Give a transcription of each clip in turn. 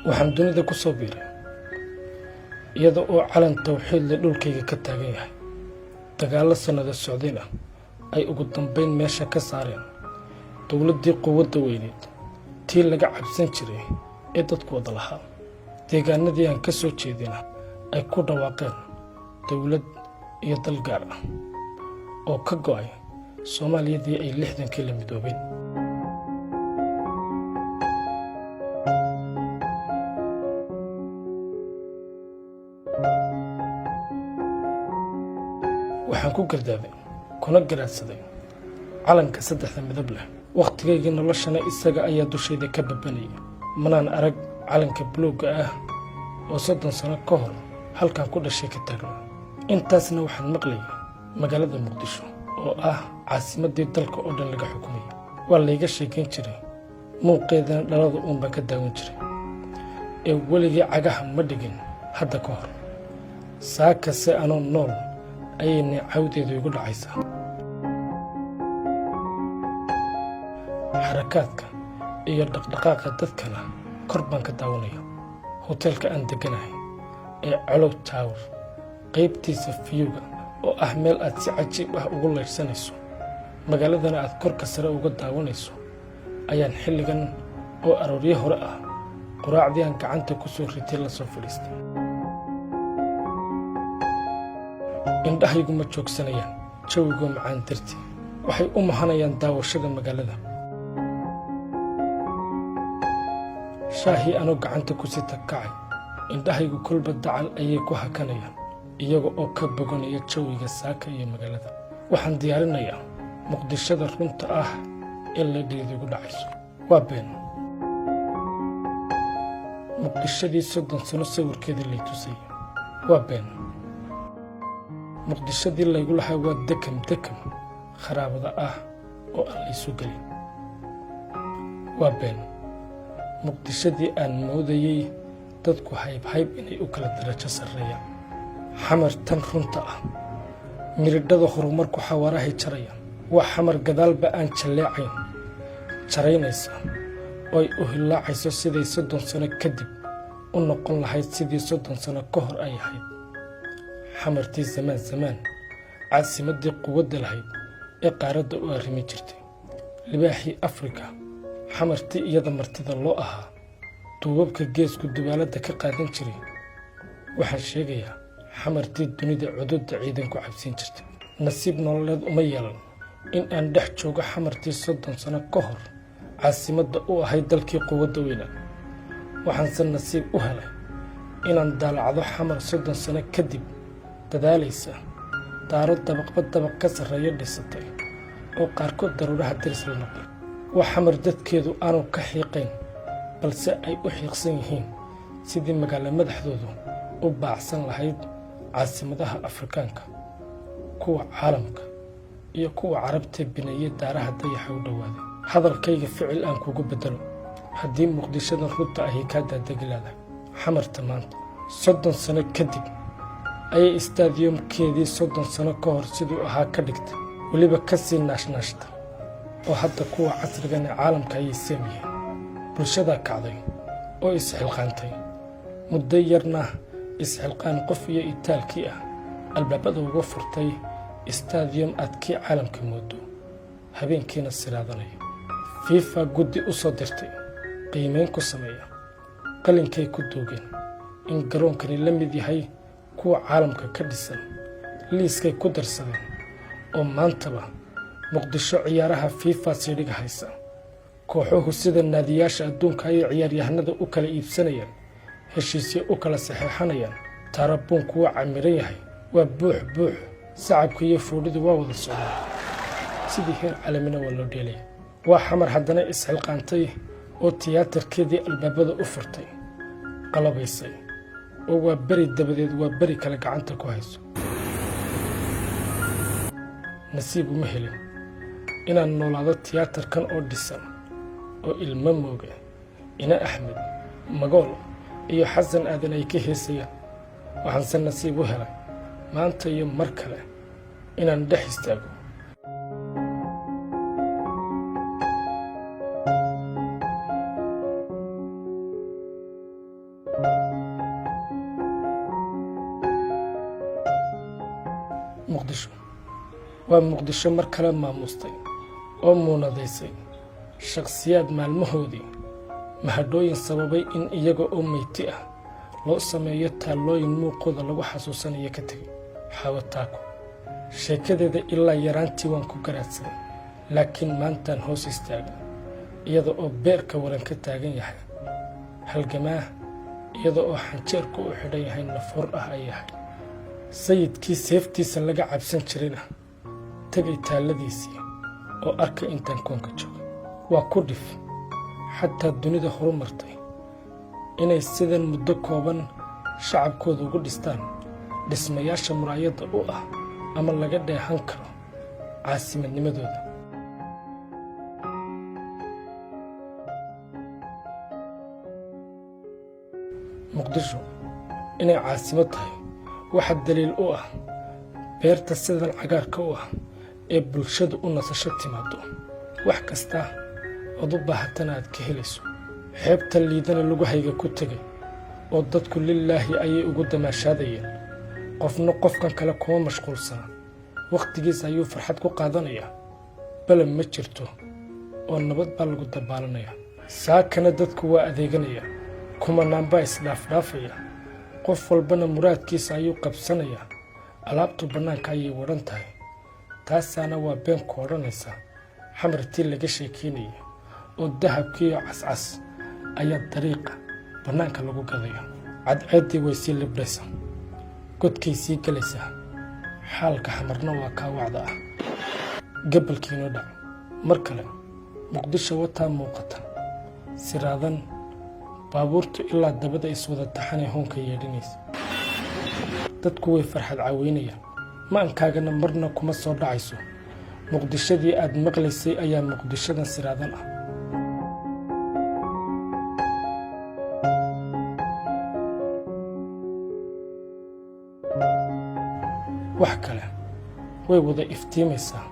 Waxaan dunida ku soo biiray iyada oo calan tawxiid leh dhulkayga ka taagan yahay. Dagaallo sannado socdayna ay ugu dambayn meesha ka saareen dowladdii quwadda weyneed, tii laga cabsan jiray ee dadku wada lahaa. Deegaanadii aan ka soo jeedina ay ku dhawaaqeen dowlad iyo dal gaar ah oo ka go'ay Soomaaliyadii ay 60kii la midoobeen. Waxaan ku gardaaday kuna garaadsaday calanka saddexda midab leh. Wakhtigaygii noloshana isaga ayaa dushayda ka babanayay. Manaan arag calanka buluugga ah oo 30 sano ka hor halkan ku dhashay ka taagnaa. Intaasna waxaan maqlayay magaalada Muqdisho oo ah caasimaddii dalka oo dhan laga xukumayay. Waa layga sheekayn jiray, muuqeedana dhalada uun baan ka daawan jiray, ee weligii cagaha ma dhigin hadda ka hor. Saakase anoo nool ayay neecawdeedu igu dhacaysaa. Xarakaadka iyo dhaqdhaqaaqa dadkana kor baan ka daawanaya. Hoteelka aan degganahay ee Colow Tower, qaybtiisa view-ga oo ah meel aad si cajiib ah ugu laydhsanayso, magaaladana aad korka sare uga daawanayso, ayaan xilligan oo arooryo hore ah quraacdii aan gacanta ku soo ritay la soo fadhiistay. Indhahaygu ma joogsanayaan jawigoo macaan dartii. Waxay u mahanayaan daawashada magaalada. Shaahii anoo gacanta ku sita kacay, indhahaygu kolba dacal ayay ku hakanayaan, iyaga oo ka boganaya jawiga saaka iyo magaalada. Waxaan diyaarinayaa Muqdishada runta ah ee laydheedu igu dhacayso. Waa been Muqdishadii 30 sano sawirkeeda lay tusayay. Waa been Muqdishadii laygu lahaa waa dekam dekam kharaabada ah oo aan laysu gelin. Waa been Muqdishadii aan moodayey dadku hayb hayb inay u kala darajo sarreeyaan. Xamar tan runta ah, miridhada horumarku xawaarahay jarayaan, waa Xamar gadaalba aan jalleecayn, jaraynaysa oo ay u hillaacayso siday 30 sano kadib u noqon lahayd sidii 30 sano ka hor ay ahayd. Xamartii zamaan zamaan, caasimaddii quwadda lahayd ee qaaradda u arrimi jirtay, libaaxii Afrika. Xamartii iyada martida loo ahaa, duubabka geesku dubaaladda ka qaadan jiray. Waxaan sheegayaa Xamartii dunida cududda ciidan ku cabsiin jirtay. Nasiib nololeed uma yeelan in aan dhex joogo Xamartii 30 sano ka hor caasimadda u ahayd dalkii quwadda weynaa. Waxaanse nasiib u helay inaan daalacdo Xamar 30 sano kadib dadaalaysa, daaro dabaqba dabaq ka sarreeya dhisatay oo qaarkood daruuraha deris la noqday. Waa Xamar dadkeedu aanu ka xiiqayn, balse ay u xiiqsan yihiin sidii magaalo madaxdoodu u baacsan lahayd caasimadaha Afrikaanka, kuwa caalamka iyo kuwa Carabta bineeyey daaraha dayaxa u dhowaaday. Hadalkayga ficil aan kugu beddelo. Haddii Muqdishadan runta ahi kaa daadegi laadahay, Xamarta maanta 30 sano kadib ayay istaadiyomkeedii 30 sano ka hor siduu ahaa ka dhigtay, weliba ka sii naashnaashta, oo hadda kuwa casrigan ee caalamka ayay seem yihiin. Bulshadaa kacday oo isxilqaantay, muddo yarna isxilqaan qof iyo itaalkii ah albaabada uga furtay istadiyom aad kii caalamka moodo, habeenkiina siraadanaya. FIFA guddi u soo dirtay qiimayn ku sameeya qalinkay ku duugeen in garoonkani la mid yahay kuwa caalamka ka dhisan. Liiskay ku darsadeen oo maantaba Muqdisho ciyaaraha FIFA siidhiga haysa. Kooxuhu sida naadiyaasha adduunka ayay ciyaaryahanada u kala iibsanayaan, heshiisyo u kala saxeexanayaan. Taarabuunku waa camiran yahay, waa buux buux. Sacabka iyo foodhidu waa wada socdaan, sidii heer caalamina waa loo dheelaya. Waa Xamar haddana isxilqaantay oo tiyaatarkeedii albaabada u furtay, qalabaysay, oo waa beri dabadeed waa beri kale gacanta ku hayso. Nasiib uma helin inaan noolaado tiyaatarkan oo dhisan oo Ilmo Mooge, Ina Axmed Magool iyo Xasan Aadan ay ka heesayaan. Waxaanse nasiib u helay maanta iyo mar kale inaan dhex istaago. Waa Muqdisho mar kale maamustay oo muunadaysay shakhsiyaad maalmahoodii mahadhooyin sababay in iyaga oo meyti ah loo sameeyo taallooyin muuqooda lagu xasuusanayo ka tegay. Xaawo Taako sheekadeeda ilaa yaraantii waan ku garaadsaday, laakiin maantaan hoos istaagay iyada oo beerka waran ka taagan yahay halgamaa, iyada oo xanjeerku u xidhan yahay nafur ah ay yahay sayidkii seeftiisa laga cabsan jirayna tegay taalladiisii oo arkay intaan koonka jooga. Waa ku dhif xataa dunida horumartay inay sidan muddo kooban shacabkooda ugu dhistaan dhismayaasha muraayadda u ah ama laga dheehan karo caasimadnimadooda. Muqdisho inay caasimad tahay waxaa daliil u ah beerta sidan cagaarka u ah ee bulshadu u nasasho timaado, wax kasta ood u baahatana aad ka helayso. Xeebta Liidana lugahayga ku tegay oo dadku lilaahi ayay ugu damaashaadayeen. Qofna qofkan kale kuma mashquulsana, wakhtigiisa ayuu farxad ku qaadanayaa. Balan ma jirto oo nabad baa lagu dabaalanayaa. Saakana dadku waa adeeganaya, kumanaanbaa isdhaafdhaafaya, qof walbana muraadkiisa ayuu qabsanayaa. Alaabtu bannaanka ayay wadhan tahay. Taasaana waa been ku odhanaysa Xamartii laga sheekeynaya oo dahabkiiyo cascas ayaa dariiqa bannaanka lagu gadaya. Cadceeddii way sii libdhaysaa, godkay sii gelaysaa. Xaalka Xamarna waa kaa wacda ah. Gabalkiinoo dhac mar kale Muqdisho wataa muuqata siraadan, baabuurtu ilaa dabada iswada taxanay hoonka yeedhinaysa. Dadku way farxad caweynayaan, ma'ankaagana marna kuma soo dhacayso Muqdishadii aad maqlaysay ayaa Muqdishadan siraadan ah. Wax kale way wada iftiimaysaa.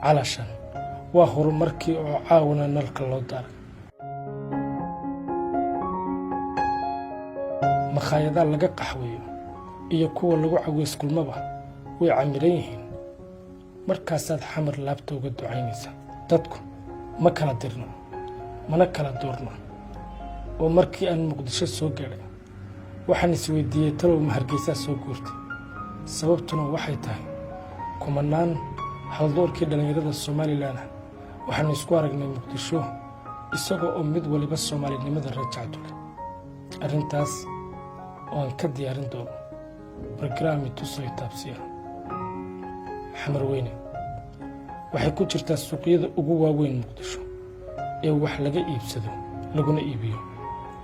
Calashan waa horumarkii oo caawana nalka loo daaray. Makhaayadaha laga qaxweeyo iyo kuwa lagu caweys kulmaba way camiran yihiin. Markaasaad Xamar laabta uga ducaynaysaa. Dadku ma kala dirno mana kala doorno. Oo markii aan Muqdisho soo gaadhay waxaan isweydiiyey, talow ma Hargeysaa soo guurtay? Sababtuna waxay tahay kumanaan haldoorkii dhallinyarada Somalilan ah waxaanu isku aragnay Muqdisho, isagoo oo mid waliba Soomaalinimada rajacdule. Arrintaas oo aan ka diyaarin doono barnaamij tusoy taabsiya. Xamar Weyne waxay ku jirtaa suuqyada ugu waaweyn Muqdisho ee wax laga iibsado laguna iibiyo.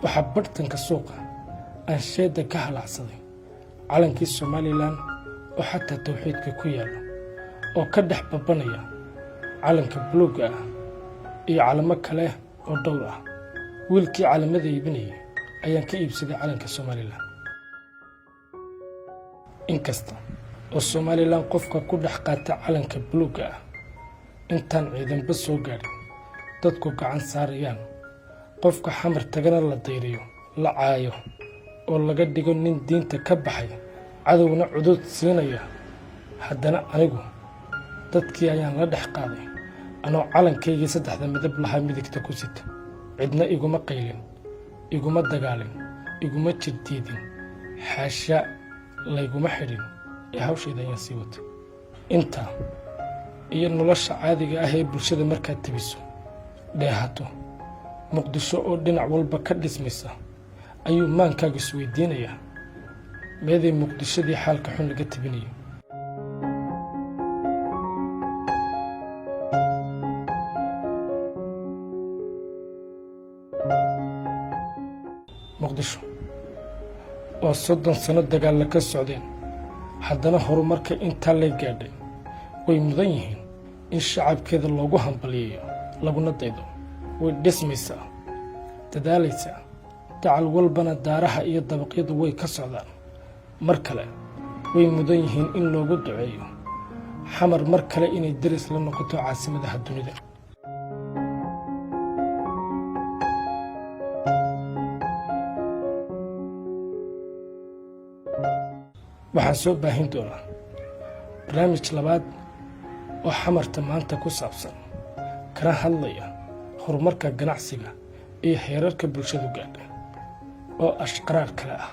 Waxaa barhtanka suuqa aansheedda ka halacsaday calankii Somalilan oo xataa tawxiidka ku yaalla oo ka dhex babanaya calanka buluugga ah iyo calamo kale oo dhowr ah. Wiilkii calamada iibinayay ayaan ka iibsaday calanka Somalilan. Inkasta oo Somalilan qofka ku dhex qaata calanka buluugga ah intaan ciidanba soo gaadhin dadku gacan saarayaan, qofka Xamar tagana la dayriyo, la caayo oo laga dhigo nin diinta ka baxay, cadowna cudud siinaya, haddana anigu dadkii ayaan la dhex qaaday anoo calankaygii saddexda midab lahaa midigta ku sita. Cidna iguma qaylin, iguma dagaalin, iguma jiddiidin, xaasha layguma xidhin ee hawshayda ayaan sii watay. Intaa iyo nolosha caadiga ah ee bulshada markaad tebiso, dheehato Muqdisho oo dhinac walba ka dhismaysa, ayuu maankaagu isweydiinayaa, meeday Muqdishadii xaalka xun laga tebinayo? Muqdisho oo 30 sano dagaalla ka socdeen, haddana horumarka intaa lay gaadhay, way mudan yihiin in shacabkeeda loogu hambaliyeeyo laguna daydo. Way dhismaysaa, dadaalaysaa, dacal walbana daaraha iyo dabaqyadu way ka socdaan. Mar kale way mudan yihiin in loogu duceeyo Xamar mar kale inay deris la noqoto caasimadaha dunida. Waxaan soo baahin doonaa barnaamij labaad. oo Xamarta maanta ku saabsan, kana hadlaya horumarka ganacsiga iyo heerarka bulshadu gaadha, oo ashqaraar kale ah.